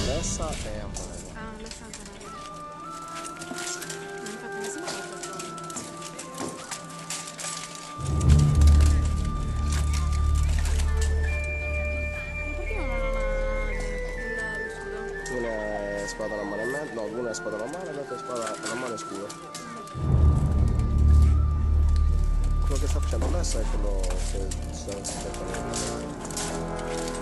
Lessa e Antonella. Ah, Lessa e Antonella. Infatti mi sembra Perché non hanno la, lo scudo? Una è spada una mano e mezzo, no, una è spada una mano e l'altra è spada una mano e scudo. Quello che sta facendo Lessa è quello che sta cercando di fare.